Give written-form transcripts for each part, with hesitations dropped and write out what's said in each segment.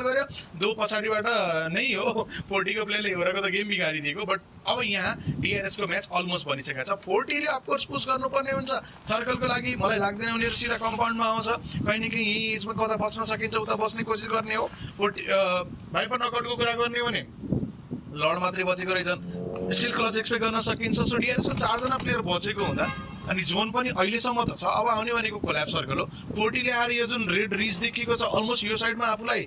गर्यो दो पछाडिबाट नै हो फोर्टीको प्लेयरले एउटाको त गेम बिगारिदिएको बट अब यहाँ डिआरएसको म्याच अलमोस्ट बनिसकेको छ फोर्टीले अफकोर्स पुस गर्नुपर्ने हुन्छ सर्कलको लागि मलाई लाग्दैन उनीहरू सिधा कम्पाउन्डमा आउँछ कहीँ न कहीँ यही एजमा कता बस्न सकिन्छ उता बस्ने कोसिस गर्ने हो भाइपर नकआउटको कुरा गर्ने हो भने लड मात्रै बचेको रहेछन् स्टिल क्लच एक्सपेक्ट गर्न सकिन्छ सो डिआरएसको 4 जना प्लेयर बचेको हुँदा अनि जोन पनि अहिलेसम्म त छ अब आउने भनेको कोल्याब सर्कल हो फोर्टीले आएर यो जुन रेड रिज देखिएको छ अलमोस्ट यो साइडमा आफूलाई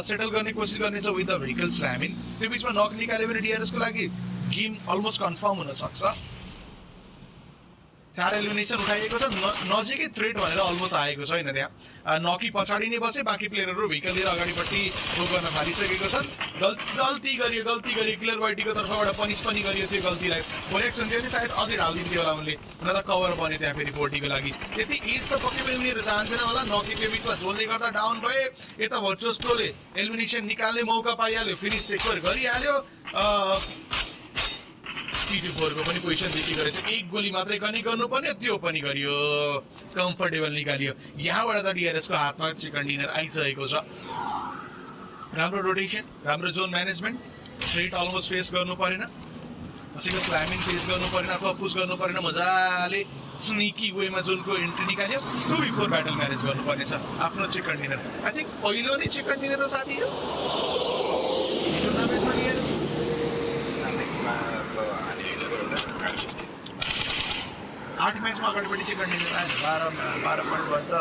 सेटल गर्ने कोसिस गर्नेछ विथ द भेहिकल स्ल्यामिङ त्यो बिचमा नक निकाल्यो भने डिआरएसको लागि गेम अलमोस्ट कन्फर्म हुन सक्छ 4 एलिमिनेसन उठाइएको छ नजिकै थ्रेट भनेर अलमोस्ट आएको छैन त्यहाँ नकी पछाडि नै बसे बाँकी प्लेयरहरू भेहिकल लिएर अगाडिपट्टि रोक गर्न थालिसकेको छन् गल्ती गरियो क्लियर वाइटीको तर्फबाट पनिस पनि गरियो त्यो गल्तीलाई रिएक्सन थियो नि सायद अझै ढालिदिन्थ्यो होला उनले न त कभर बन्यो त्यहाँ फेरि फोर्टीको लागि त्यति एज त पक्कै पनि उनीहरू चाहन्थेन होला नकीको बिचमा जोनले गर्दा डाउन भए यता भर्चुअस प्रोले एलिमिनेसन निकाल्ने मौका पाइहाल्यो फिनिस सेक्टर गरिहाल्यो T24 को पनि पोजिसन देखिएको रहेछ एक गोली मात्रै कनेक्ट गर्नुपर्ने त्यो पनि गरियो कम्फर्टेबल निकालियो यहाँबाट त डिआरएस को हातमा चिकन डिनर आइसकेको छ राम्रो रोटेसन राम्रो John management threat almost face गर्नु परेन कसैको स्ल्यामिङ फेस गर्नु परेन अथवा पुश गर्नु परेन मजाले स्निकी वेमा जोनको एन्ट्री निकाल्यो 2v4 ब्याटल म्यानेज गर्नुपर्ने छ आफ्नो चिकन डिनर आई थिंक पहिलो नै चिकन डिनर हो साथी यो टुर्नामेन्टमा डिआरएस 8 मैचमा अगाडिपट्टि चिकन डिनर आयो 12 पोइन्ट भयो त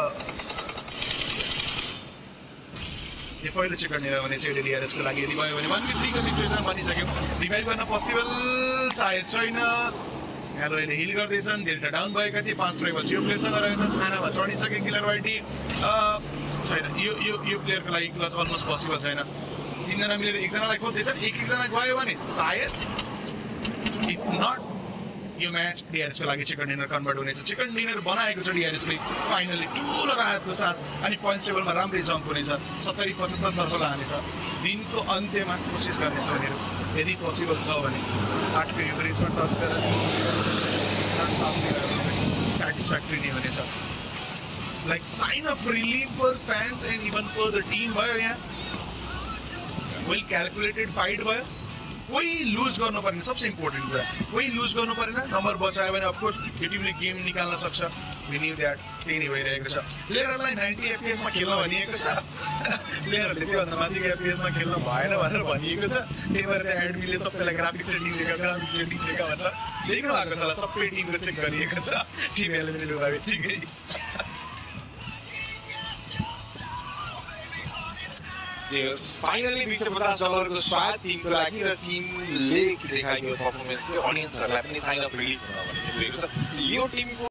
यो पहिलो चिकन डिनर भने चाहिँ डिआरएस को लागि यदि भयो भने 1v3 को सिचुएसन बनिसक्यो रिभाइभ गर्न पोसिबल सायद छैन हेलोले हिल गर्दैछन् डेल्टा डाउन भएका थिए 5 ट्राइबल यो प्लेयरसँग रहेछन् छानामा चढिसके किलर वाइटी छैन यो प्लेयरको लागि क्लच अलमोस्ट पोसिबल छैन तीनजना मिलेर एकजनालाई खोज्दैछन् एकजना गयो भने सायद इफ नट यो म्याच डिआरएस को लागि चिकन डिनर कन्भर्ट हुनेछ चिकन डिनर बनाएको छ डिआरएस ले फाइनली ठुलो राहतको साथ अनि पोइन्ट टेबलमा राम्रै जम्प हुनेछ 70-75 तर्फ लानेछ दिनको अन्त्यमा कोसिस गर्नेछ उनीहरू यदि पोसिबल छ भने 8 को एभरेजमा टच गरेर सेटिस्फ्याक्टरी नै हुनेछ like sign of relief for fans and even for the team भयो यहाँ वेल क्यालकुलेटेड फाइट भयो कोही लुज गर्नु परेन सबसे इम्पोर्टेन्ट कुरा कोही लुज गर्नु परेन नम्बर बचायो भने अफकोर्स यो टिमले गेम निकाल्न सक्छ वी न्यू द्याट त्यही नै भइरहेको छ प्लेयरहरूलाई 90 FPS मा खेल्न भनिएको छ प्लेयरहरूले त्योभन्दा माथिको FPS मा खेल्न भएन भनेर भनिएको छ त्यही भएर त्यहाँ एडमिनले सबैलाई ग्राफिक्स सेटिङ दिएको भनेर देख्नु भएको छ होला सबै टिमको चेक गरिएको छ टिम एलिमिनेट हुँदा बित्तिकै फाइनली $250 को स्वाद टिमको लागि र टिमले देखाएको पर्फर्मेन्सले अडियन्सहरूलाई पनि साइन अफ रिलिफ हुन भनेको छ यो टिमको